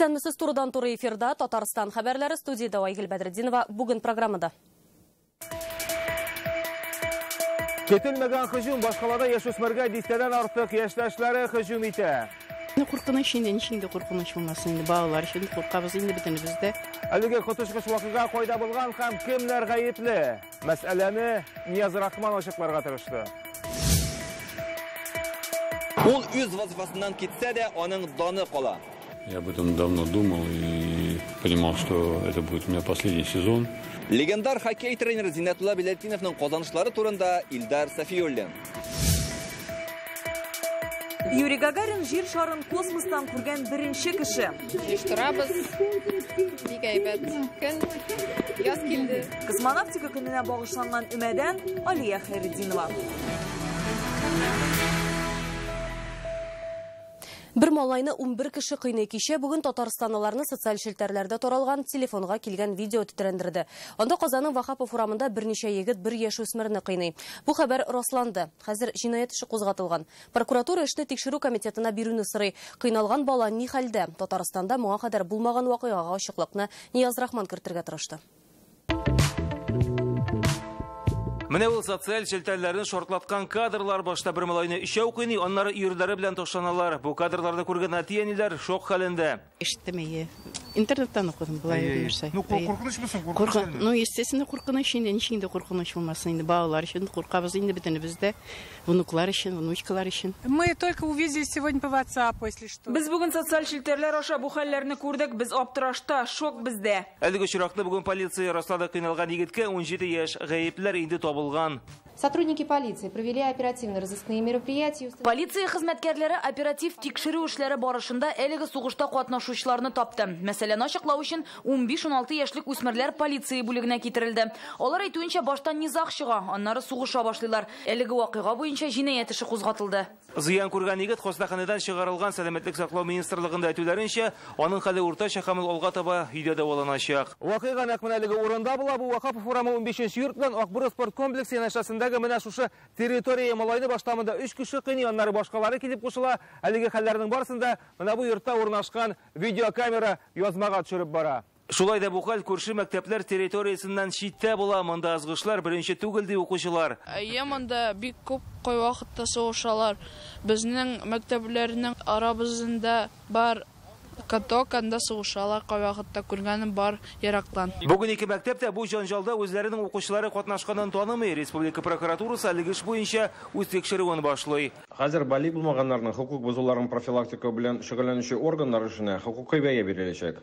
Исәнмесез, турыдан-туры эфирда Татарстан хәбәрләре, студиядә Айгөл Бәдретдинова. Бүген программада. Көтелмәгән һөҗүм башкалада яшүсмергә дистәдән артык яшьтәшләре һөҗүм итә. Куркыныч инде, ничек инде куркыныч булмасын инде, балалар өчен куркабыз инде бөтенебез дә. Әлеге коточкыч вакыйга кайда булган һәм кемнәр гаепле? Мәсьәләне Нияз Рахман ачыкларга тырышты. Ул үз вазифасыннан китсә дә, аның даны кала. Я об этом давно думал и понимал, что это будет у меня последний сезон. Легендар хоккей тренеры Зиннәтулла Биләлетдиновның казанышлары турында Илдар Сафиуллин. Юрий Гагарин җир шарын космостан күргән беренче кеше. Җыештырабыз. Бик әйбәт көн. Яз килде. Космонавтика көненә багышланган өмәдән Алия Хәйретдинова. Бер малайны 11 кеше кыйный. Кичә бүген татарстанлыларны социаль челтәрләрдә таралган телефонга килгән видео тетрәндерде. Анда Казанның Вахапов урамында берничә егет бер яшүсмерне кыйный. Бу хәбәр расланды. Хәзер җинаять эше кузгатылган. Прокуратура эшне тикшерү комитетына бирүне сорый. Кыйналган бала ни хәлдә? Татарстанда моңа кадәр булмаган вакыйгага ачыклыкны Нияз Рахман кертергә тырышты. Менә ул социаль челтәрләрне шартлаткан кадрлар. Башта бер малайны өчәү кыйный, аннары өерләре белән ташланалар. Бу кадрларны күргән әти-әниләр шок хәлендә. Ишеттем, әйе. Интернеттан укыдым, болай нәрсә. Ну, куркынычмы соң? Куркыныч. Ну, естественно, куркыныч инде, ничек инде куркыныч булмасын инде, балалар өчен куркабыз инде бөтенебез дә, внуклар өчен, внучкалар өчен. Мы только увидели сегодня по WhatsApp, если что. Без бүген социаль челтәрләр аша бу хәлләрне күрдек, без аптырашта, шок бездә. Әлеге очракны бүген полиция раслады. Кыйналган егеткә 17 яшь, гаепләр инде табылган. Сотрудники полиции провели оперативно-розыскные мероприятия. Полиция хезмәткәрләре оператив тикшерү эшләре барышында әлеге сугышта катнашучыларны тапты. Мәсьәләне ачыклау өчен 15-16 яшьлек үсмерләр полиция бүлегенә китерелде. Алар әйтүенчә, башта низаг чыга, аннары сугыша башлыйлар. Әлеге вакыйга буенча җинаять эше кузгатылды. Зыян күргән егет хастаханәдән чыгарылган. Сәламәтлек саклау министрлыгында әйтүләренчә, аның хәле уртача һәм ул алга таба өйдә дәваланачак. Вакыйга нәкъ менә әлеге урында була. Бу Вахапов урамы 15 йорт белән Акбур спорт комплексы янәшәсендәге менә шушы территория. Малайны башта монда 3 кеше кыйный, аннары башкалары килеп кушыла. Әлеге хәлләрнең барысын да менә бу йортта урнашкан видеокамера язмага төшереп бара. Шулай да бу хәл күрше мәктәпләр территориясеннән читтә була. Монда азгышлар беренче түгел, ди укучылар. Әйе, монда бик күп кайвакытта сугышалар. Безнең мәктәпләрнең арабызында бар каток, анда сугышалар, кайвакытта күргәнем бар ерактан. Бүген ике мәктәп тә бу җанҗалда үзләренең укучылары катнашканын танымый. Республика прокуратурасы әлеге эш буенча үз тикшерүен башлый. Хәзер балигъ булмаганнарның хокук бозуларын профилактика белән шөгыльләнүче органнар эшенә хокукый бәя биреләчәк.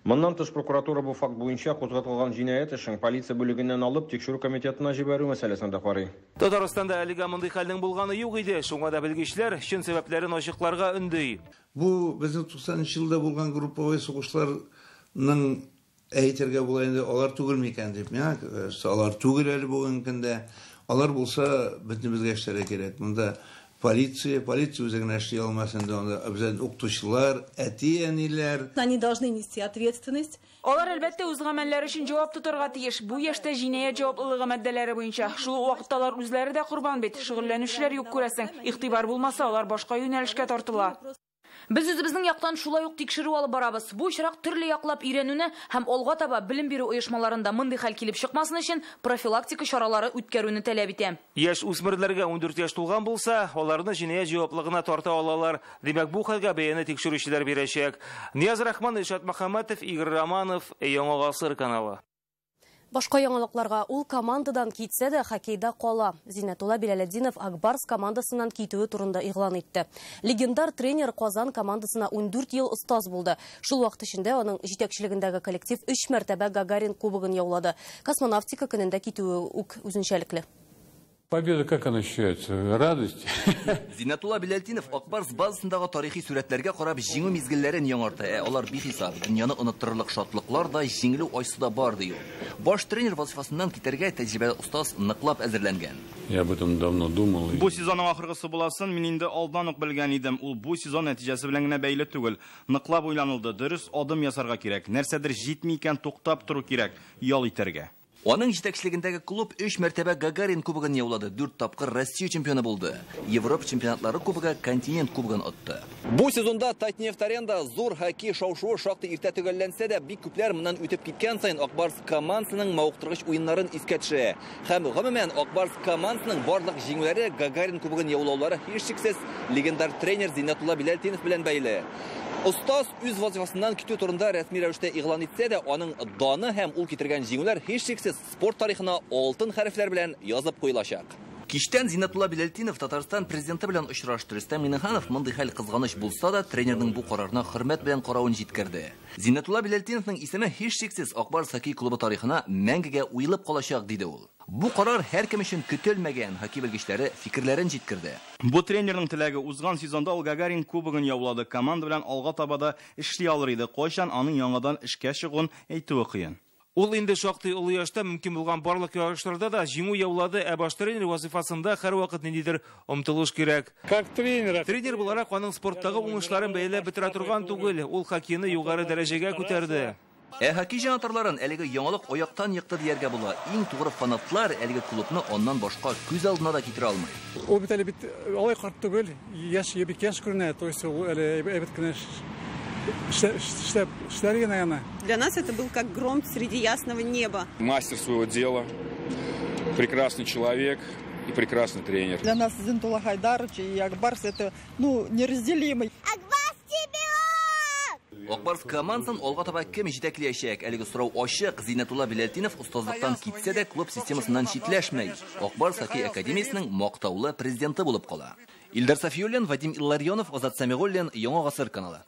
Моннан тыш прокуратура бу факт буенча кузгатылган җинаять эшен полиция бүлегеннән алып тикшерү комитетына җибәрү мәсьәләсен дә карый. Татарстанда әлегә мондый хәлнең булганы юк иде. Шуңа да белгечләр чын сәбәпләрен ачыкларга өнди. Бу безнең 90 елда булган групповой сугышларның әйтергә була инде, алар түгел микән дип. Миңа алар түгел әле бүгенге көндә. Алар булса бөтенебезгә эшләргә кирәк. Монда полиция үзе генә эшли алмас инде, анда обязательно укытучылар, әти-әниләр. Они должны нести ответственность. Алар әлбәттә үз гамәлләре өчен җавап тотарга тиеш. Бу яшьтә җинаять җаваплылыгы маддәләре буенча. Шул ук вакытта алар үзләре дә корбан бит. Шөгыльләнүчеләр юк күрәсең. Игътибар булмаса, алар башка юнәлешкә тартыла. Без үзебезнең яктан шулай ук тикшерү алып барабыз. Бу очрак төрле яклап өйрәнүне һәм алга таба белем бирү оешмаларында мондый хәл килеп чыкмасын өчен профилактика чаралары үткәрүне таләп итә. Яшь үсмерләргә 14 яшь тулган булса, аларны җинаять җаваплылыгына тарта алалар. Димәк, бу хәлгә бәяне тикшерүчеләр бирәчәк. Нияз Рахман, Илшат Мөхәммәтов, Игорь Романов, Яңа Гасыр каналы. Башка яңалыкларга: ул командадан китсә дә хоккейда кала. Зиннәтулла Биләлетдинов Акбарс командасыннан китүе турында игълан итте. Легендар тренер Казан командасына 14 ел остаз булды. Шул вакыт эчендә аның җитәкчелегендәге коллектив 3 мәртәбә Гагарин кубогын яулады. Космонавтика көнендә китүе үк үзенчәлекле. Победа как она ощущается? Радость. Зиннәтулла Биләлетдинов Акбарс базасындагы тарихи сурәтләргә карап җиңү мизгелләрен яңарта. Алар бихисап, дөньяны оныттырырлык шатлыклар да, җиңелү айсы да бар ди ул. Баш тренер вазифасыннан китәргә тәҗрибәле остаз ныклап әзерләнгән. Я об этом давно думал. Бу сезонның ахыргысы буласын мин инде алдан ук белгән идем. Ул бу сезон нәтиҗәсе белән генә бәйле түгел. Ныклап уйланылды. Дөрес адым ясарга кирәк. Нәрсәдер җитми икән, туктап тору кирәк, ял итәргә. Аның җитәкчелегендәге клуб 3 мәртәбә Гагарин кубогын яулады, 4 тапкыр Россия чемпионы булды. Европа чемпионатлары кубогы, континент кубогын отты. Бу сезонда Татнефть-Аренада зур хоккей шау-шуы шактый иртә төгәлләнсә дә, бик күпләр моннан үтеп киткән саен Ак Барс командасының мавыктыргыч уеннарын искә төшерә. Һәм гомумән Ак Барс командасының барлык җиңүләре, Гагарин кубогын яулаулары һичшиксез легендар тренер Зиннәтулла Биләлтдинов белән бәйле. Остаз үз вазифасыннан китү турында рәсми рәвештә игълан итсә дә, аның даны һәм ул китергән җиңүләр һичшиксез спорт тарихына алтын хәрефләр белән язып куелачак. Кичтән Зиннәтулла Биләлтдинов Татарстан президенты белән очрашты. Рөстәм Миңнеханов мондый хәл кызганыч булса да, тренерның бу карарына хөрмәт белән каравын җиткерде. Зиннәтулла Биләлтдиновның исеме һичшиксез Ак Барс хоккей клубы тарихына мәңгегә уелып калачак, диде ул. Бу карар һәркем өчен көтелмәгән, хоккей белгечләре фикерләрен җиткерде. Бу тренерның теләге. Узган сезонда ул Гагарин кубогын яулады. Команда белән алга таба да эшли алыр иде. Кайчан аның яңадан эшкә чыгуын әйтүе кыен. Ул инде шактый олы яшьтә, мөмкин булган барлык ярышларда да җиңү яулады, ә баш тренер вазифасында һәрвакыт ниндидер омтылыш кирәк. Как тренер, Тренер буларак аның спорттагы уңышларын бәяләп бетерә торган түгел, ул хоккейны югары дәрәҗәгә күтәрде. Ә хоккей җанатарларын әлеге яңалык аяктан екты дияргә була. Иң тугры фанатлар әлеге клубны аннан башка күз алдына да китерә алмый. Ул бит әле бит алай карт түгел, яшь, бик яшь күренә, то есть ул әле әйбәт кенә эшләр генә яна. Для нас это был как гром среди ясного неба. Мастер своего дела, прекрасный человек и прекрасный тренер. Для нас Зиннәтулла Хайдарович и Ак Барс это, ну, неразделимый. Ак Барс командасын алга таба кем җитәкләячәк? Әлеге сорау ачык. Зиннәтулла Биләлтдинов остазлыктан китсә дә, клуб системасыннан читләшмәй. Ак Барс хоккей академиясенең мактаулы президенты булып кала. Илдар Сафиуллин, Вадим Илларионов, Азат Самигуллин, Яңа Гасыр каналы.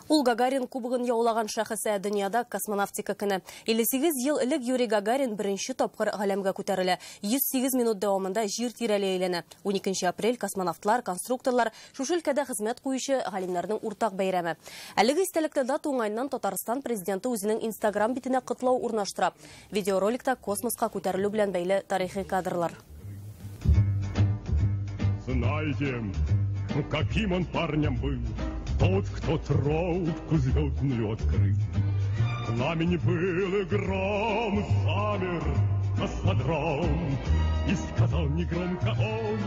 Ул Гагарин кубогын яулаган шәхес, ә дөньяда космонавтика көне. 58 ел элек Юрий Гагарин беренче тапкыр галәмгә күтәрелә. 108 минут дәвамында җир тирәли әйләнә. 12 апрель космонавтлар, конструкторлар, шушы өлкәдә хезмәт куючы галимнәрнең уртак бәйрәме. Әлеге истәлекле дата уңаеннан Татарстан президенты үзенең Инстаграм битенә котлау урнаштыра. Видеороликта космоска күтәрелү белән бәйле тарихи кадрлар. Знаете, каким он парнем был? Тот, кто тропку звездную открыл. Пламень был и гром, замер космодром, и сказал негромко он.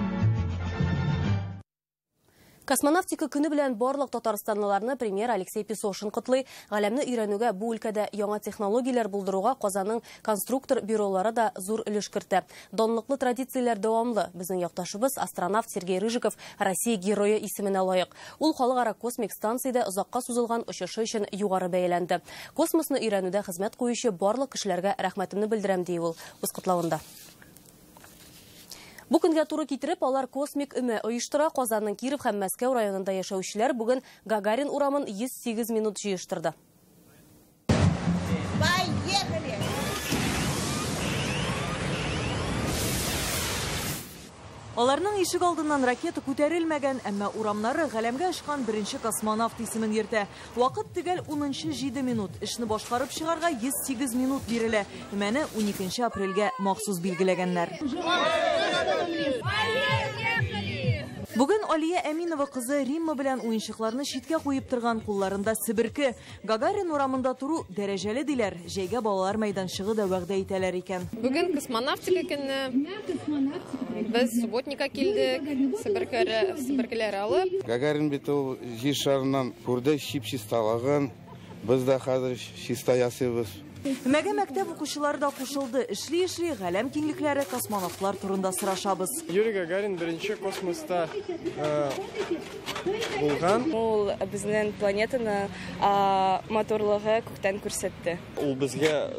Космонавтика көне белән барлык татарстанлыларны премьер Алексей Песошин котлый. Галәмне өйрәнүгә, бу өлкәдә яңа технологияләр булдыруга Казанның конструктор бюролары да зур өлеш кертә. Данлыклы традицияләр дәвамлы. Безнең якташыбыз астронавт Сергей Рыжиков Россия герое исеменә лаек. Ул халыкара космик станциядә озакка сузылган очышы өчен югары бәяләнде. Космосны өйрәнүдә хезмәт куючы барлык кешеләргә рәхмәтемне белдерәм, ди ул үз котлавында. Бу көнгә туры китереп, алар космик өмә оештыра. Казанның Киров һәм Мәскәү районында яшәүчеләр бүген Гагарин урамын 108 минут җыештырды. Поехали! Аларның ишек алдыннан ракета күтәрелмәгән, әмма урамнары галәмгә очкан беренче космонавт исемен йөртә. Вакыт төгәл 10:07 минут. Эшне башкарып чыгарга 108 минут бирелә. Өмәне 12 апрельгә махсус билгеләгәннәр. Бүген Алия Әминова кызы Римма белән уенчыкларны читкә куеп торган, кулларында себерке. Гагарин урамында тору дәрәҗәле диләр. Җәйгә балалар мәйданчыгы да вәгъдә итәләр икән. Бүген космонавтика көне. Без субботникка килдек, себеркеләр алып. Гагарин бит ул җир шарыннан күрде, чип-чисталыгын. Без дә хәзер чиста ясыйбыз. Өмәгә мәктәп укучылары да кушылды. Эшли-эшли галәм киңлекләре, космонавтлар турында сорашабыз. Юрий Гагарин беренче космоста булган. Ул безнең планетаны матурлыгы күктән күрсәтте. Ул безгә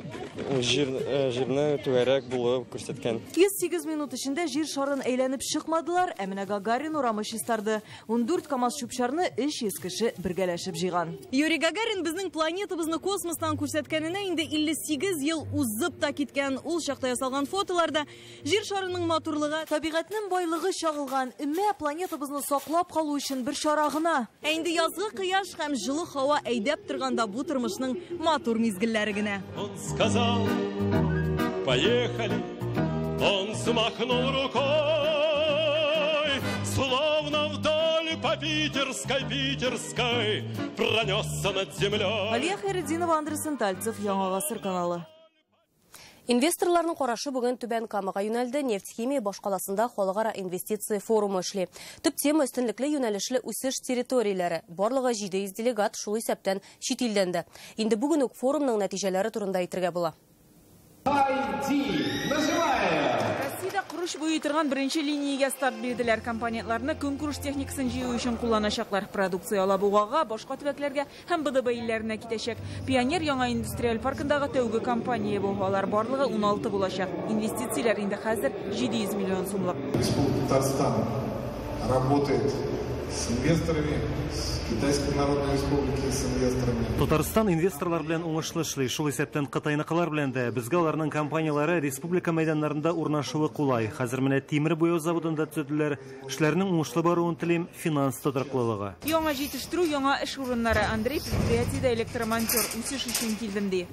җирне түгәрәк булып күрсәткән. 108 минут эчендә җир шарын әйләнеп чыкмадылар, ә менә Гагарин урамы чистарды. 14 КАМАЗ чүп-чарны 300 кеше бергәләшеп җыйган. Юрий Гагарин безнең планетабызны космостан күрсәткәненә инде 58 ел узып та киткән. Ул чакта ясалган фотоларда җир шарының матурлыгы, табигатьнең байлыгы чагылган. Өмә планетабызны саклап калу өчен бер чара гына. Ә инде язгы кояш һәм җылы һава әйдәп торганда бу тормышның матур мизгелләре генә. Он сказал: "Поехали". Он взмахнул рукой, словно вдаль по Питерской, Питерской пронесся над землей. Алия Хайретдинова, Андрей Сентальцев, Яңа Гасыр каналы. Инвесторларның карашы бүген Түбән Камага юнәлде. Нефть-химия башкаласында халыкара инвестиция форумы эшли. Төп тема өстенлекле юнәлешле үсеш территорияләре. Барлыгы 700 делегат, шул исәптән чит илдән дә. Инде бүген үк форумның нәтиҗәләре турында әйтергә була. Россиядә корыч буйый торган беренче линиягә старт бирделәр. Компонентларны көнкүреш техникасын җыю өчен кулланачаклар. Продукция Алабугага, башка төбәкләргә һәм БДБ илләренә китәчәк. Пионер яңа индустриаль паркындагы тәүге компания бу. Алар барлыгы 16 булачак. Инвестицияләр инде хәзер 700 миллион сумлык. Республика Татарстан работает с инвесторами, с Китайской Народной Республики, с инвесторами. Татарстан инвесторлар белән уңышлы эшли, шул исәптән Кытайныкылар белән дә. Безгә аларның компанияләре республика мәйданнарында урнашуы кулай. Хәзер менә тимер буяу заводында төзеделәр. Эшләрнең уңышлы баруын телим, финанс тотрыклылыгы. Яңа җитештерү, яңа эш урыннары. Андрей предприятиедә электромонтер, үсеш өчен килдем ди.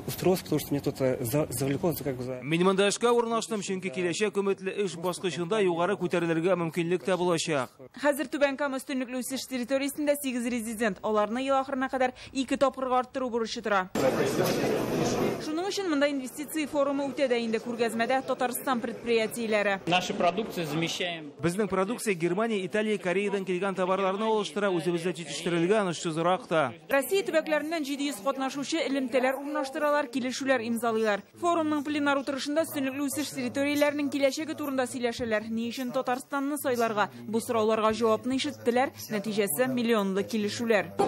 Устроился, потому что меня кто-то завлекло, как бы за. Мин монда эшкә урнаштым, чөнки киләчәк өметле эш баскычында югары күтәрелергә мөмкинлек тә булачак. Хәзер Түбән Кама өстенлекле үсеш территориясендә 8 резидент. Аларны ел ахырына кадәр 2 тапкырга арттыру бурычы тора. Шуның өчен монда инвестиция форумы үтә дә инде. Күргәзмәдә Татарстан предприятиеләре. Нашу продукцию замещаем. Безнең продукция Германия, Италия, Кореядан килгән товарларны алыштыра, үзебездә җитештерелгән очсызрак та. Россия төбәкләреннән 700 катнашучы элемтәләр урнаштыралар, килешүләр имзалыйлар. Форумның пленар утырышында өстенлекле үсеш территорияләренең киләчәге турында сөйләшәләр. Ни өчен Татарстанны сайларга? Бу сорауларга җавапны ишеттеләр. Нәтиҗәсе миллионлы килешүләр.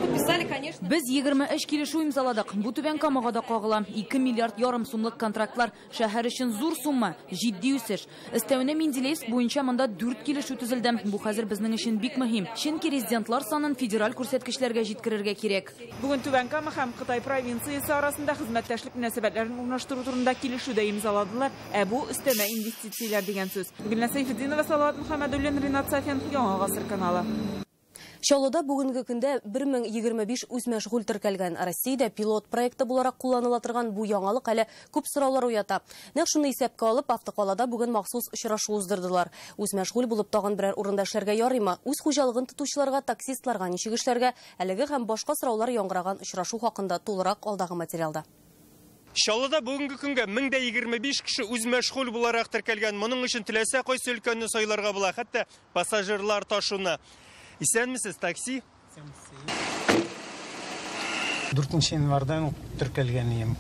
Без 23 килешү имзаладык. Бу Түбән Камага да кагыла. 2 миллиард ярым сумлык контрактлар шәһәр өчен зур сумма, җитди үсеш. Өстәвенә Менделеевск буенча монда 4 килешү төзелде. Бу хәзер безнең өчен бик мөһим. Чөнки резидентлар санын федераль күрсәткечләргә җиткерергә кирәк. Бүген Түбән Кама һәм Кытай провинциясе арасында хезмәттәшлек мөнәсәбәтләрен урнаштыру турында килешү дә имзаладылар. Ә бу өстәмә инвестицияләр дигән сүз. Гөлназ Сәйфетдинова, Салават Мөхәммәдуллин, Ринат Сафин, Яңа Гасыр каналы. Чаллыда бүгенге көндә 1025 үзмәшгуль теркәлгән. Россиядә пилот проекты буларак кулланыла торган бу яңалык әле күп сораулар уята. Нәкъ шуны исәпкә алып, автокалада бүген махсус очрашу уздырдылар. Үзмәшгуль булып тагын берәр урында эшләргә ярыймы? Үз хуҗалыгын тотучыларга, таксистларга ничек эшләргә? Әлеге һәм башка сораулар яңгыраган очрашу хакында тулырак алдагы материалда. Чаллыда бүгенге көнгә 1025 кеше үзмәшгуль буларак теркәлгән. Моның өчен теләсә кайсы өлкәне сайларга була, хәтта пассажирлар ташуны. Исәнмесез, такси? 4 январьдан ук теркәлгән идем.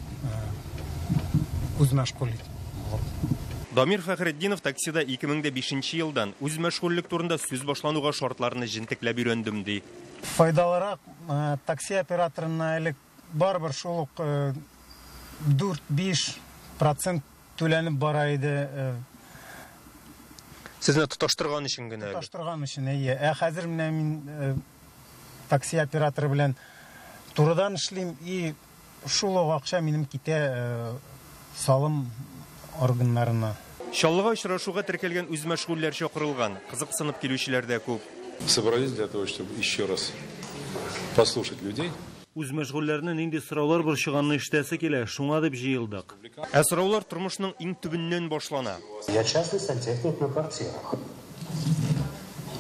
Үзмәшгуль булып. Дамир Фәхретдинов таксида 2005 елдан үзмәшгульлек турында сүз башлануга шартларны җентекләп өйрәндем ди. Файдалырак такси операторына элек барыбер шул ук 4-5% түләнеп бара иде. Сезне тоташтырган өчен генә. Тоташтырган өчен, әйе. Ә хәзер менә мин такси операторы белән турыдан эшлим, и шул ук акча минем китә салым органнарына. Чаллыга очрашуга теркәлгән үзмәшгульләр чакырылган. Кызыксынып килүчеләр дә күп. Собрались для того, чтобы еще раз послушать людей. Үзмәшгульләрне нинди сораулар борчыганны ишетәсе килә, шуңа дип җыелдык. Ә сораулар тормышның иң төбеннән башлана. Я частный сантехник на квартирах.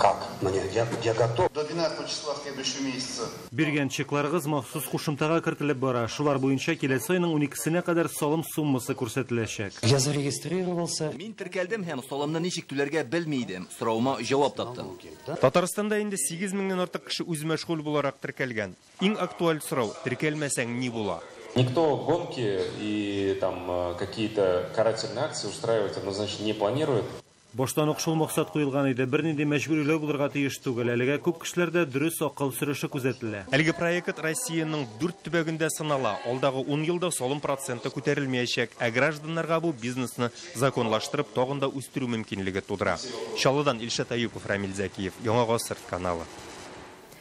Как? Мне, я готов. До 12 числа следующего месяца. Биргән чекларыгыз махсус кушымтага кертелеп бара. Шулар буенча киләсе айның 12-сенә кадәр салым суммасы күрсәтеләчәк. Я зарегистрировался. Мин теркәлдем һәм салымны ничек түләргә белми идем. Соравыма җавап таптым. Татарстанда инде 8 меңнән артык кеше үзмәшгуль буларак теркәлгән. Иң актуаль сорау: теркәлмәсәң ни була? Никто гонки и там какие-то карательные акции устраивать однозначно не планирует. Баштан ук шул максат куелган иде. Бернинди мәҗбүриләү булырга тиеш түгел. Әлегә күп кешеләрдә дөрес акыл сөреше күзәтелә. Әлеге проект Россиянең 4 төбәгендә сынала. Алдагы 10 елда салым проценты күтәрелмәячәк. Ә гражданнарга бу бизнесны законлаштырып тагын да үстерү мөмкинлеге тудыра. Чаллыдан Илшат Аюпов, Рамил Зәкиев, Яңа Гасыр каналы.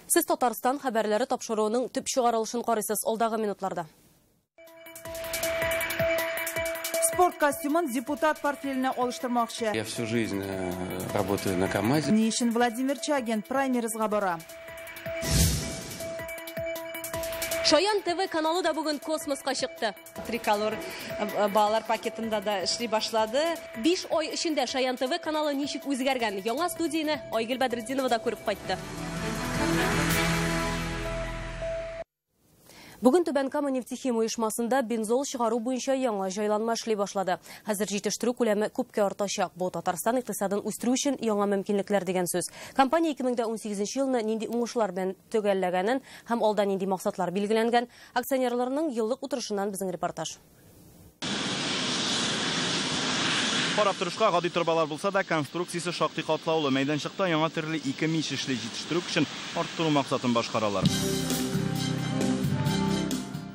Сез Татарстан хәбәрләре тапшыруының төп чыгарылышын карыйсыз алдагы минутларда. Спорт костюмын депутат портфеленә алыштырмакчы. Я всю жизнь работаю на КАМАЗе. Ни өчен Владимир Чагин праймеризга бара? Шаян ТВ каналы да бүген космоска чыкты. Триколор балалар пакетында да эшли башлады. 5 ай эчендә Шаян ТВ каналы ничек үзгәргән? Яңа студияне Айгөл Бәдретдинова да күреп кайтты. Бүген Түбән Кама нефтехим оешмасында бензол чыгару буенча яңа җайланма эшли башлады. Хәзер җитештерү күләме күпкә артачак. Бу Татарстан икътисадын үстерү өчен яңа мөмкинлекләр дигән сүз. Компания 2018 елны нинди уңышлар белән төгәлләгәнен һәм алда нинди максатлар билгеләнгән, акционерларның еллык утырышыннан безнең репортаж. Карап торышка гади торбалар булса да, конструкциясе шактый катлаулы. Мәйданчыкта яңа төрле ике мич эшли, җитештерү көчен арттыру максатын башкаралар.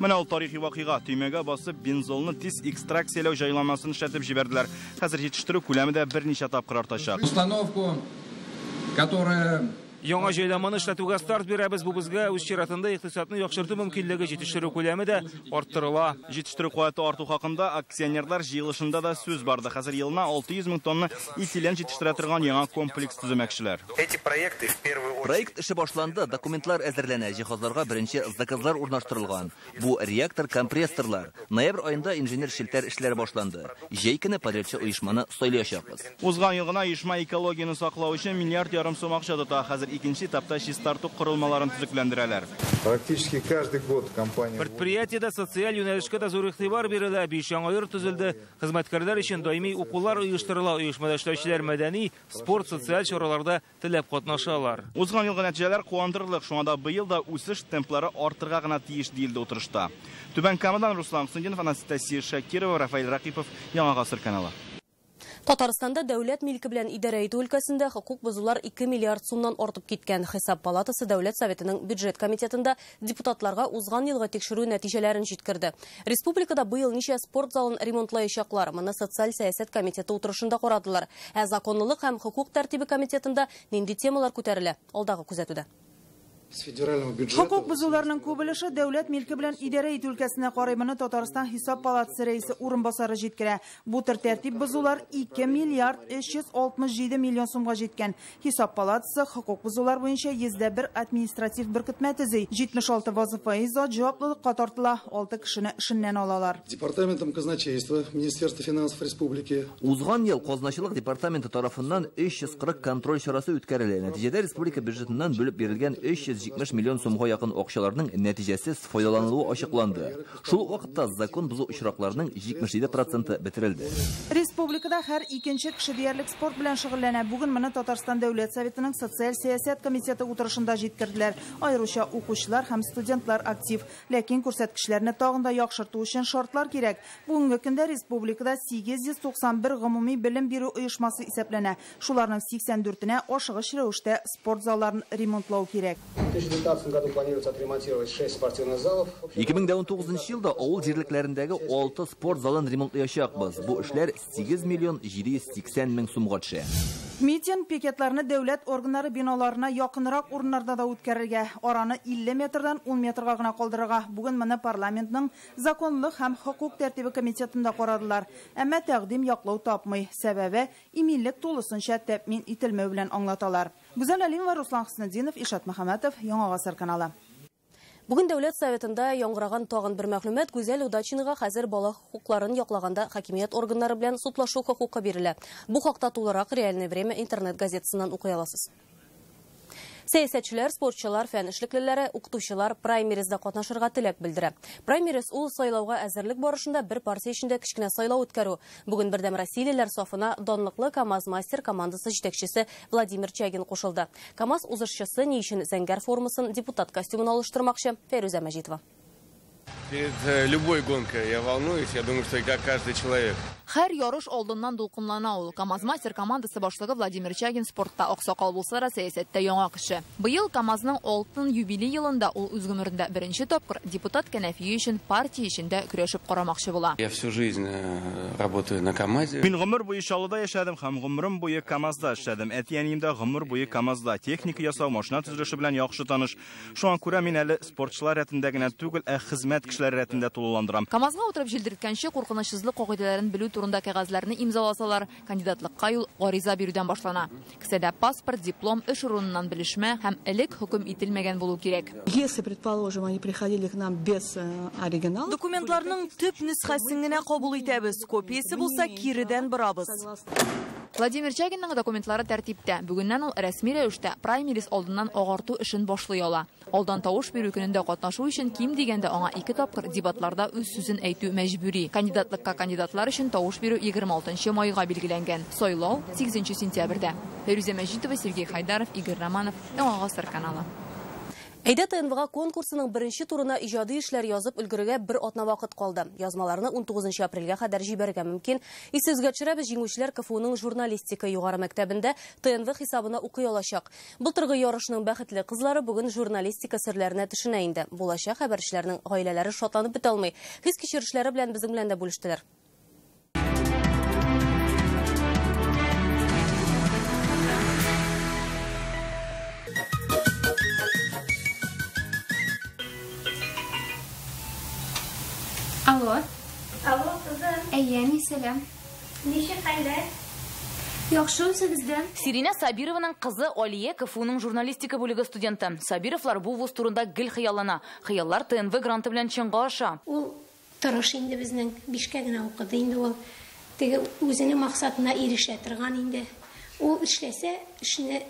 Менә ул тарихи вакыйга. Төймәгә басып, бензолны тиз экстракцияләү җайланмасын эшләтеп җибәрделәр. Хәзер җитештерү күләме дә берничә тапкыр артачак. Установку, которая Яңа җайланманы эшләтүгә старт бирәбез. Бу безгә үз чиратында икътисадны яхшырту мөмкинлеге, җитештерү күләме дә арттырыла. Җитештерү куәте арту хакында акционерлар җыелышында да сүз барды. Хәзер елына 600 мең тонна этилен җитештерә торган яңа комплекс төземәкчеләр. Эти проекты в первую очередь. Проект эше башланды, документлар әзерләнә, җиһазларга беренче заказлар урнаштырылган. Бу реактор компрессорлар. Ноябрь аенда инженер челтәр эшләре башланды. Җәй көне подрядчы оешманы сайлаячакбыз. Узган ел гына оешма экологияне саклау өчен 1,5 миллиард сум акча тота. Хәзер икенче этапта чистарту корылмаларын төзекләндерәләр. Практически каждый год компания. Предприятиедә социаль юнәлешкә дә зур игътибар бирелә. 5 яңа йорт төзелде. Хезмәткәрләр өчен даими укулар оештырыла. Оешмада эшләүчеләр мәдәни, спорт, социаль чараларда теләп катнашалар. Узган елгы нәтиҗәләр куандырырлык. Шуңа да быел да үсеш темплары артырга гына тиеш диелде утырышта. Түбән Камадан Руслан Хөсендинов, Анастасия Шакирова, Рафаэль Ракипов, Яңа Гасыр каналы. Татарстанда дәүләт милке белән идарә итү өлкәсендә хокук бозулар 2 миллиард сумнан артып киткән. Хисап палатасы Дәүләт Советының бюджет комитетында депутатларга узган елгы тикшерү нәтиҗәләрен җиткерде. Республикада быел ничә спорт залын ремонтлаячаклар? Моны социаль сәясәт комитеты утырышында карадылар. Ә законлылык һәм хокук тәртибе комитетында нинди темалар күтәрелә? Алдагы күзәтүдә. Хокук бозуларының күп өлеше дәүләт милке белән идарә итү өлкәсенә карый. Моны Татарстан Хисап палатасы рәисе урынбасары җиткерә. Бу төр тәртип бозулар 2 миллиард 367 миллион сумга җиткән. Хисап палатасы хокук бозулар буенча 101 административ беркетмә төзи. 76 вазифаи зат җаваплылыкка тартыла, 6 кешене эшеннән алалар. Департаментом казначейства Министерства финансов Республики. Узган ел казначылык департаменты тарафыннан 340 контроль чарасы үткәрелә. Нәтиҗәдә республика бюджетыннан бүлеп бирелгән 370 миллион сумга якын акчаларның нәтиҗәсез файдаланылуы ачыкланды. Шул ук вакытта закон бозу очракларының 77% бетерелде. Республикада һәр икенче кеше диярлек спорт белән шөгыльләнә. Бүген моны Татарстан Дәүләт Советының социаль сәясәт комитеты утырышында җиткерделәр. Аеруча укучылар һәм студентлар актив. Ләкин күрсәткечләрне тагын да яхшырту өчен шартлар кирәк. Бүгенге көндә республикада 891 гомуми белем бирү оешмасы исәпләнә. Шуларның 84-енә ашыгыч рәвештә спорт залларын ремонтлау кирәк. В 2019 году планируется отремонтировать 6 спортивных залов. 2019 елда авыл җирлекләрендәге 6 спорт залын ремонтлаячакбыз. Бу эшләр 8 миллион 780 мең сумга төшә. Митинг пикетларны дәүләт органнары биналарына якынрак урыннарда да үткәрергә, араны 50 метрдан 10 метрга гына калдырырга. Бүген моны парламентның законлылык һәм хокук тәртибе комитетында карадылар. Әмма тәкъдим яклау тапмый. Сәбәбе иминлек тулысынча тәэмин ителмәү белән аңлаталар. Гүзәл Алимова, Руслан Хөснетдинов, Ишат Мөхәммәтов, Яңа Гасыр каналы. Бүген Дәүләт Советында яңгыраган тагын бер мәгълүмат: Гүзәл Удачинага хәзер бала хокукларын яклаганда хакимият органнары белән судлашу хокукы бирелә. Бу хакта тулырак Реальное время интернет газетасыннан укый аласыз. Сәясәтчеләр, спортчылар, фән эшлеклеләре, укытучылар праймеризда катнашырга теләк белдерә. Праймериз ул сайлауга әзерлек барышында бер партия эчендә кечкенә сайлау үткәрү. Бүген Бердәм Россиялеләр сафына данлыклы КАМАЗ-мастер командасы җитәкчесе Владимир Чагин кушылды. КАМАЗ узышчысы ни өчен зәңгәр формасын депутат костюмын алыштырмакчы? Фәрүзә Мәҗитова. Перед любой гонкой я волнуюсь, я думаю, что и как каждый человек. Һәр ярыш алдыннан дулкынлана ул. КАМАЗ-мастер командасы башлыгы Владимир Чагин спортта аксакал булса да, сәясәттә яңа кеше. Быел КАМАЗның алтын юбилей елында ул үз гомерендә беренче тапкыр депутат кәнәфие өчен партия эчендә көрәшеп карамакчы була. Я всю жизнь работаю на КАМАЗе. Мин гомер буе Чаллыда яшәдем һәм гомерем буе КАМАЗда эшләдем. Әти-әнием дә гомер буе КАМАЗда техника ясау, машина төзелеше белән яхшы таныш. Шуңа күрә мин әле спортчылар рәтендә генә түгел, ә хезмәт кешеләре рәтендә тулыландырам. КАМАЗга утырып җилдерткәнче куркынычсызлык кагыйдәләрен белү турында кәгазьләрне имзаласалар, кандидатлыкка юл гариза бирүдән башлана. Кесәдә паспорт, диплом, эш урыныннан белешмә һәм элек хөкем ителмәгән булу кирәк. Если, предположим, они приходили к нам без оригинала, документларның төп нөсхәсен генә кабул итәбез. Копиясе булса, киредән барабыз. Владимир Чагинның документлары тәртиптә. Бүгеннән ул рәсми рәвештә праймериз алдыннан агарту эшен башлый ала. Алдан тавыш бирү көнендә катнашу өчен ким дигәндә аңа 2 тапкыр дебатларда үз сүзен әйтү мәҗбүри. Кандидатлыкка кандидатлар өчен тавыш бирү 26 майга билгеләнгән. Сайлау 8 сентябрьдә. Фәйрүзә Мәҗитова, Сергей Хайдаров, Игорь Романов, Яңа Гасыр каналы. Әйдә ТНВга конкурсының беренче турына иҗади эшләр язып өлгерергә бер атна вакыт калды. Язмаларны 19 апрельгә кадәр җибәрергә мөмкин. Исегезгә төшерәбез, җиңүчеләр КФУның журналистика югары мәктәбендә ТНВ хисабына укый алачак. Былтыргы ярышның бәхетле кызлары бүген журналистика серләренә төшенә инде. Булачак хәбәрчеләрнең гаиләләре шатланып бетә алмый. Хис-кичерешләре белән безнең белән дә бүлештеләр. Алло. Алло, кызым. Әйе, ни сәлам. Ничек хәлләр? Яхшы үзегездән. Сиринә Сабированың кызы Алия КФУның журналистика бүлеге студенты. Сабировлар бу вуз турында гел хыяллана. Хыяллар ТНВ гранты белән чынга аша. Ул тырыш инде безнең, 5-кә генә укыды инде ул. Теге үзенең максатына ирешә торган инде. Ул эшләсә, эшне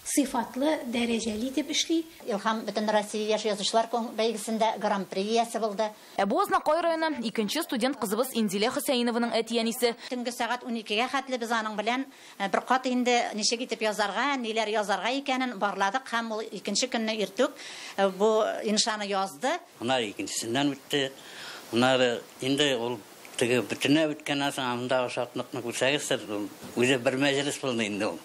сыйфатлы, дәрәҗәле итеп эшли. Илһам бөтен Россия яшь язучылар бәйгесендә гран-при иясе булды. Ә бу Азнакай районы икенче студент кызыбыз Инзилә Хөсәенованың әти-әнисе. Төнге сәгать 12-гә хәтле без аның белән бер кат инде ничек итеп язарга, ниләр язарга икәнен барладык һәм ул икенче көнне иртүк бу иншаны язды. Аннары икенчесеннән үтте. Аннары инде ул теге бөтенләй үткәннән соң андагы шатлыкны күрсәгез, үзе бер мәҗлес булды инде ул.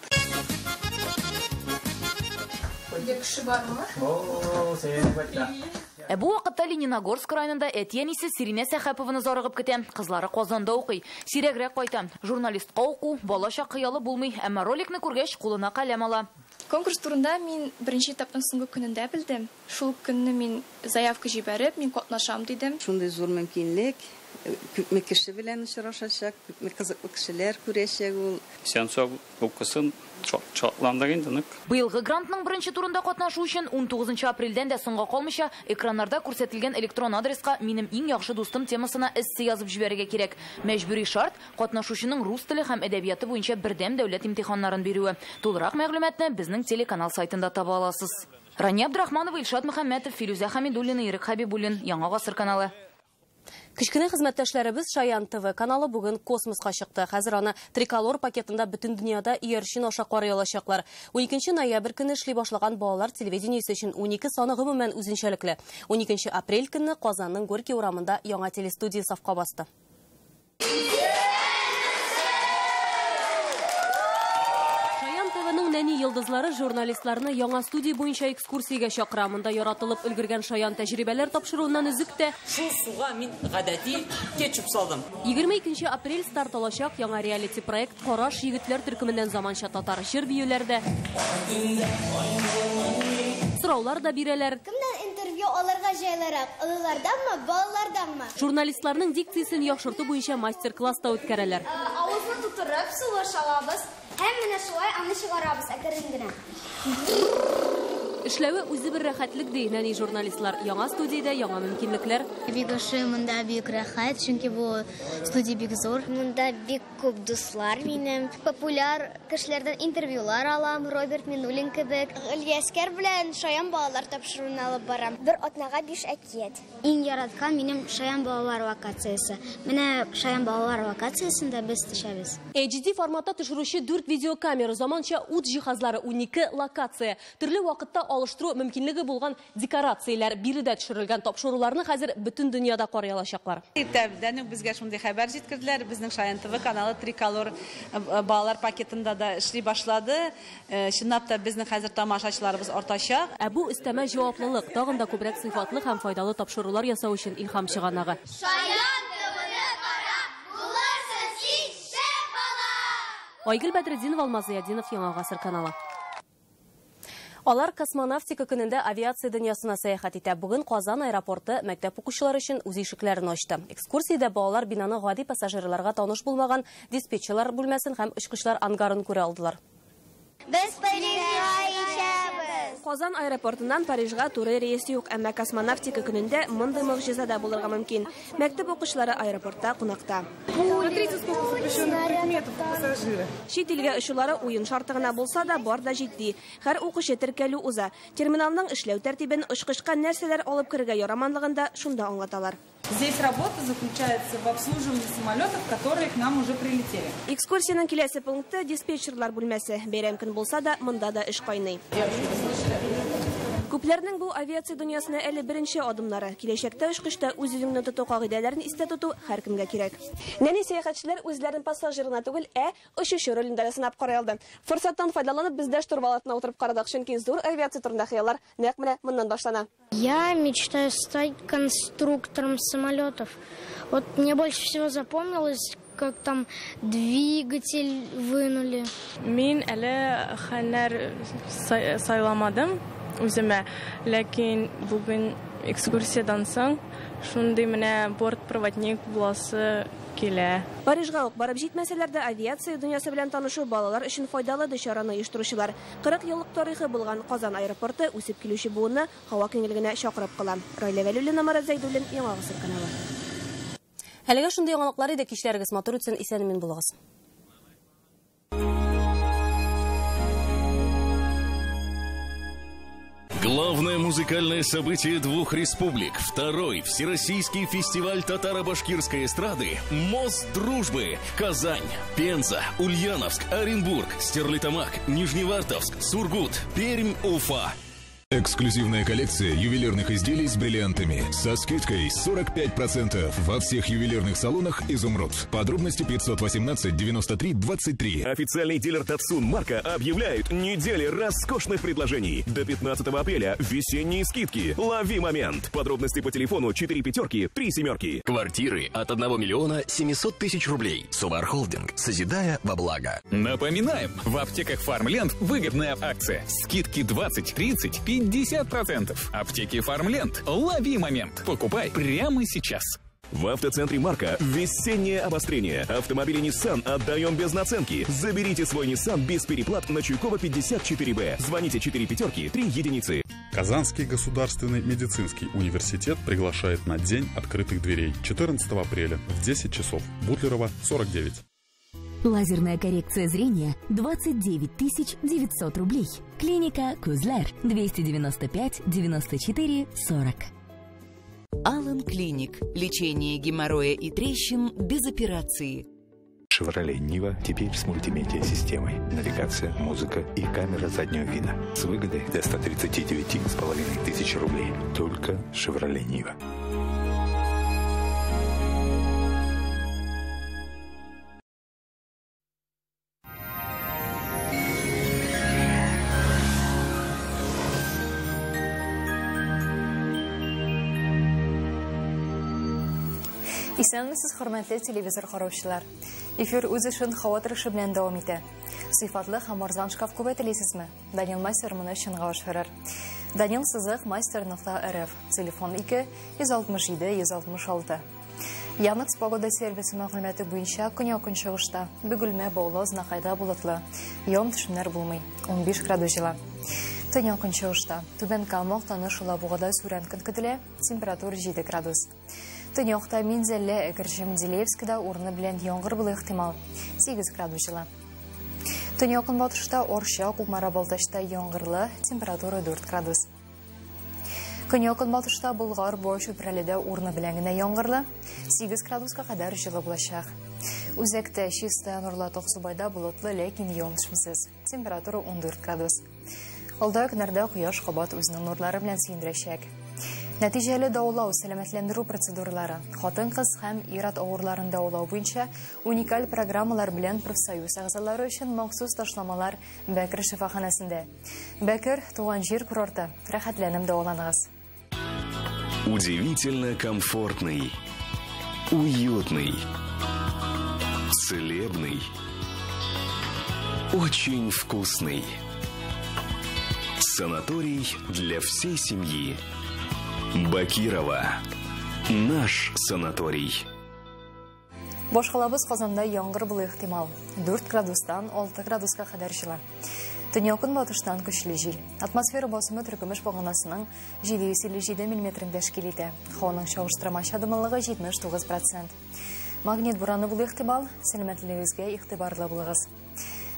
Ә бу вакытта Лениногорск районында әти-әнисе Сиринә Сәхәпованы зарыгып көтә. Кызлары Казанда укый. Сирәгрәк кайта. Журналистка уку балачак хыялы булмый, әмма роликны күргәч кулына каләм ала. Конкурс турында мин беренче этапның соңгы көнендә белдем. Шул көнне мин заявка җибәреп, мин катнашам дидем. Шундый зур мөмкинлек, күпме кеше белән очрашачак, күпме кызыклы кешеләр күрәчәк ул. Сенсор укысын шатландык инде нык. Быелгы грантның беренче турында катнашу өчен 19 апрельдән дә соңга калмыйча экраннарда күрсәтелгән электрон адреска «Минем иң яхшы дустым» темасына эссе язып җибәрергә кирәк. Мәҗбүри шарт катнашучының рус теле һәм әдәбияты буенча бердәм дәүләт имтиханнарын бирүе. Тулырак мәгълүматны безнең телеканал сайтында таба аласыз. Рания Абдрахманова, Илшат Мөхәммәтов, Филүзә Хәмидуллина, Ирек Хәбибуллин, Яңа Гасыр каналы. Кечкенә хезмәттәшләребез Шаян ТВ каналы бүген космоска чыкты. Хәзер аны триколор пакетында бөтен дөньяда иярчен аша карый алачаклар. 12 ноябрь көне эшли башлаган балалар телевидениесе өчен 12 саны гомумән үзенчәлекле. 12 апрель көнне Казанның Горький урамында яңа телестудия сафка басты. Нәни йолдызлары журналистларны яңа студия буенча экскурсиягә чакыра. Монда яратылып өлгергән шаян тәҗрибәләр тапшыруыннан өзек тә. Шул суга мин гадәти кетчуп салдым. 22 апрель старт алачак яңа реалити проект Караш егетләр төркеменнән заманча татар җыр биюләрдә. Сораулар да бирәләр. Кемнән интервью алырга җайлырак? Олыларданмы, балаларданмы? Журналистларның дикциясен яхшырту буенча мастер-класс та үткәрәләр. Авызны тутырып сулыш алабыз. Һәм менә шулай аны чыгарабыз әкрен генә. Эшләве үзе бер рәхәтлек ди нәни журналистлар. Яңа студиядә яңа мөмкинлекләр. Бик ошый, монда бик рәхәт, чөнки бу студия бик зур. Монда бик күп дуслар минем. Популяр кешеләрдән интервьюлар алам, Роберт Минуллин кебек. Ильяскер белән Шаян балалар тапшыруын алып барам. Бер атнага 5 әкият. Иң яраткан минем Шаян балалар локациясе. Менә Шаян балалар локациясендә без төшәбез. HD форматта төшерүче 4 видеокамера, заманча ут җиһазлары, 12 локация. Төрле вакытта алыштыру мөмкинлеге булган декорацияләр биредә төшерелгән тапшыруларны хәзер бөтен дөньяда карый алачаклар. Иртәдән үк безгә шундый хәбәр җиткерделәр. Безнең Шаян ТВ каналы триколор балалар пакетында да эшли башлады. Чынлап та безнең хәзер тамашачыларыбыз артачак. Ә бу өстәмә җаваплылык, тагын да күбрәк сыйфатлы һәм файдалы тапшырулар ясау өчен илһам чыганагы. Шаян ТВны карап булырсың син шәп бала! Айгөл Бәдретдинова, Алмаз Зыятдинов, Яңа Гасыр каналы. Алар космонавтика көнендә авиация дөньясына сәяхәт итә. Бүген Казан аэропорты мәктәп укучылары өчен үз ишекләрен ачты. Экскурсиядә балалар бинаны гади пассажирларга таныш булмаган диспетчерлар бүлмәсен һәм очкычлар ангарын күрә алдылар. Без Парижга ишәбез. Казан аэропортыннан Парижга туры рейс юк, әмма космонавтика көнендә мондый могҗиза да булырга мөмкин. Мәктәп укучылары аэропортта кунакта. Смотрите, сколько запрещенных предметов. документов пассажира. Чит илгә очулары уен шарты гына булса да, бар да җитди. Һәр укучы теркәлү уза. Терминалның эшләү тәртибен, очкычка нәрсәләр алып керергә яраманлыгын да шунда аңлаталар. Здесь работа заключается в обслуживании самолетов, которые к нам уже прилетели. Экскурсиянең киләсе пункты диспетчерлар бүлмәсе. Бәйрәм көн булса да, монда да эш кайный. Күпләрнең бу авиация дөньясына әле беренче адымнары. Киләчәктә очкычта үз-үзеңне тоту кагыйдәләрен истә тоту һәркемгә кирәк. Нәни сәяхәтчеләр үзләрен пассажир гына түгел, ә очучы ролендә дә сынап карый алды. Форсаттан файдаланып, без дә штурвал артына утырып карадык, чөнки зур авиация турында хыяллар нәкъ менә моннан башлана. Я мечтаю стать конструктором самолетов. Вот мне больше всего запомнилось, как там двигатель вынули. Мин әле һөнәр сайламадым үземә, ләкин бүген экскурсиядан соң шундый менә бортпроводник буласы килә. Парижга ук барып җитмәсәләр дә, авиация дөньясы белән танышу балалар өчен файдалы, ди чараны оештыручылар. 40 еллык тарихы булган Казан аэропорты үсеп килүче буынны һава киңлегенә чакырып кала. Райлә Вәлиуллина, Марат Зәйдуллин, Яңа Гасыр каналы. Әлегә шундый яңалыклар иде. Кичләрегез матур үтсен, исән-имин булыгыз. Главное музыкальное событие двух республик. Второй Всероссийский фестиваль татаро-башкирской эстрады «Мост дружбы». Казань, Пенза, Ульяновск, Оренбург, Стерлитамак, Нижневартовск, Сургут, Пермь, Уфа. Эксклюзивная коллекция ювелирных изделий с бриллиантами. Со скидкой 45% во всех ювелирных салонах «Изумруд». Подробности 518 93 23. Официальный дилер «Татсун» Марка объявляет недели роскошных предложений. До 15 апреля весенние скидки. Лови момент. Подробности по телефону 4 пятерки 3 семерки. Квартиры от 1 миллиона 700 тысяч рублей. Сувар Холдинг. Созидая во благо. Напоминаем, в аптеках «Фармленд» выгодная акция. Скидки 20, 30, 50%. Аптеки «Фармленд». Лови момент. Покупай прямо сейчас. В автоцентре «Марка» весеннее обострение. Автомобили Nissan отдаем без наценки. Заберите свой Nissan без переплат на Чуйкова 54Б. Звоните 4 пятерки 3 единицы. Казанский государственный медицинский университет приглашает на День открытых дверей 14 апреля в 10 часов. Бутлерова, 49. Лазерная коррекция зрения 29 900 рублей. Клиника Кузлер 295 94 40. Алан Клиник. Лечение геморроя и трещин без операции. «Шевроле Нива» теперь с мультимедиа-системой. Навигация, музыка и камера заднего вида. С выгодой до 139,5 тысяч рублей. Только «Шевроле Нива». Исәнмесез, хөрмәтле телевизор караучылар. Эфир үз эшен һава торышы белән дәвам итә. Сыйфатлы һәм арзан шкаф күбә телисезме? Данил мастер моны чынга ашырыр. Данил сызык мастер.рф. Телефон 2 167 166. Яндекс погода сервисы мәгълүматы буенча көньяк-көнчыгышта Бөгелмә, Баулы, Азнакайда болытлы. Явым-төшемнәр булмый. 15 градус җылы. Төньяк-көнчыгышта Түбән Кама, Актаныш, Алабугада сүрән көн көтелә. Температура 7 градус. Төньякта Минзәлә, Әгерҗе, Менделеевскида урыны белән яңгыр булу ихтимал. 8 градус җылы. Төньяк-көнбатышта Орча, Кукмара, Балтачта яңгырлы, температура 4 градус. Көньяк-көнбатышта Болгар, Буа, Чүпрәледә урыны белән генә яңгырлы, 8 градуска кадәр җылы булачак. Үзәктә Чистай, Нурлат, Аксубайда болытлы, ләкин явым-төшемсез. Температура 14 градус. Алда көннәрдә кояш кабат үзенең нурлары белән сөендерәчәк. Нәтиҗәле дәвалау, сәламәтләндерү процедуралары, хатын-кыз һәм ир-ат авыруларын дәвалау буенча уникаль программалар белән профсоюз әгъзалары өчен махсус ташламалар Бәкер шифаханәсендә. Бәкер туган җир курорты. Рәхәтләнеп дәваланыгыз. Удивительно комфортный, уютный, целебный, очень вкусный. Санаторий для всей семьи. Бакирова. Наш санаторий. Башкалабыз Казанда яңгыр булу ихтимал. 4 градустан 6 градуска кадәр җылы. Төньяк-көнбатыштан көчле җил. Атмосфера басымы теркемеш баганасының 757 миллиметрын тәшкил итә. Һаваның чагыштырмача дымлылыгы 79%. Магнит бураны булу ихтимал, сәламәтлегегезгә игътибарлы булыгыз.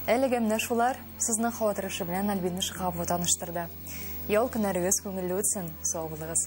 Әлегә менә шулар сезне һава торышы белән Альбина Шиһапова таныштырды. Ял көннәрегез күңелле үтсен, сау булыгыз.